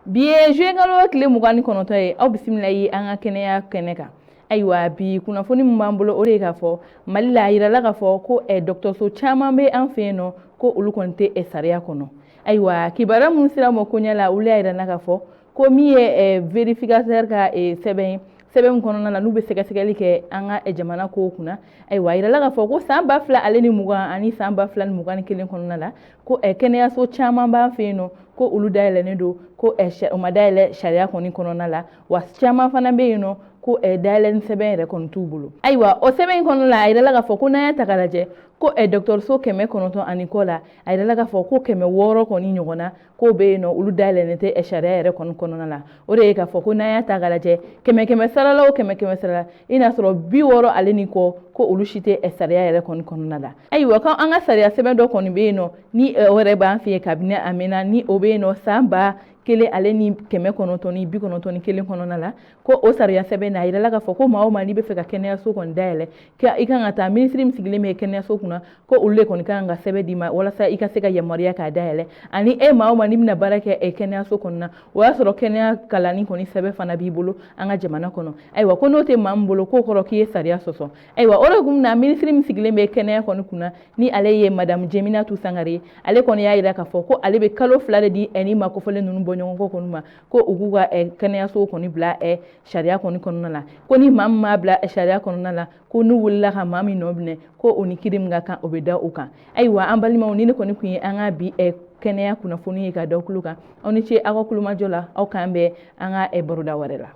Bi ye juin kalo tile 29 ye. Aw bisimila ye an ka kɛnɛya kɛnɛ kan. Ayiwa, bi kunnafoni min b'an bolo, o de ye k'a fɔ Mali la, a yirala k'a fɔ ko dɔgɔtɔrɔso caman bɛ an fɛ yen nɔ, ko olu kɔni tɛ sariya kɔnɔ. Ayiwa, kibaruya minnu sera ma koɲɛ la, olu y'a yira k'a fɔ ko min ye vérificateur ka sɛbɛn ye, sɛbɛn min kɔnɔna la n'u bɛ sɛgɛsɛgɛli kɛ an ka jamana kow kunna. Ayiwa, a yirala k'a fɔ ko san 2020 ani san 2021 kɔnɔna la, ko kɛnɛyaso caman b'an fɛ yen nɔ, ko olu dayɛlɛnnen don, ko u ma dayɛlɛ sariya kɔni kɔnɔna la, wa caman fana bɛ yen nɔ, ko dayɛlɛni sɛbɛn yɛrɛ kɔni t'u bolo. Ayiwa, o sɛbɛn in kɔnɔna la, a yirala k'a fɔ ko n'an y'a ta k'a lajɛ, ko dɔgɔtɔrɔso 900 ani kɔ la, a yirala k'a fɔ ko 600 kɔni ɲɔgɔn na k'o bɛ yen nɔ, olu dayɛlɛnnen tɛ sariya yɛrɛ kɔni kɔnɔna la. O de ye k'a fɔ ko n'an y'a ta k'a lajɛ, kɛmɛ kɛmɛ sara la o kɛmɛ kɛmɛ sara la, i n'a sɔrɔ 60 ale ni kɔ, ko olu si tɛ sariya yɛrɛ kɔni kɔnɔna la. Ayiwa, ko an ka sariya sɛbɛn dɔ kɔni bɛ yen nɔ, ni o yɛrɛ b'an fɛ yen kabini a mɛnna, ni o bɛ yen nɔ san 1991 kɔnɔna la, ko o sariya sɛbɛn na, a yirala k'a fɔ ko maa o maa n'i bɛ fɛ ka kɛnɛyaso kɔni dayɛlɛ, i kan ka taa minisiri min sigilen bɛ kɛnɛyaso kunna, ko olu de kɔni kan ka sɛbɛn d'i ma walasa i ka se ka yamaruya k'a dayɛlɛ. Ani e maa o maa n'i bɛna baara kɛ kɛnɛyaso kɔnɔna, o y'a sɔrɔ kɛnɛya kalanni kɔni sɛbɛn fana b'i bolo an ka jamana kɔnɔ. Ayiwa, ko n'o tɛ maa min bolo, k'o kɔrɔ k'i ye sariya sɔsɔ. Ayiwa, o de kun na minisiri min sigilen bɛ kɛnɛya kɔni kunna, ni ale ye madamu Jeminatu Sangare ye, ale kɔni y'a yira k'a fɔ ko ale bɛ kalo 2 de di ni maa kofɔlen ninnu bɔ ɲɔgɔn kɔ kɔni ma, ko u k'u ka kɛnɛyaso kɔni bila sariya kɔni kɔnɔna la, ko ni maa min m'a bila sariya kɔnɔna la, ko n'u wulila ka maa min nɔ minɛ, ko o ni kiri min ka kan, o bɛ da o kan. Ayiwa, an balimaw, ni ne kɔni tun ye an ka bi kɛnɛya kunnafoni ye ka da tulo kan. Aw ni ce aw ka kulomajɔ la. Aw k'an bɛn an ka baroda wɛrɛ la.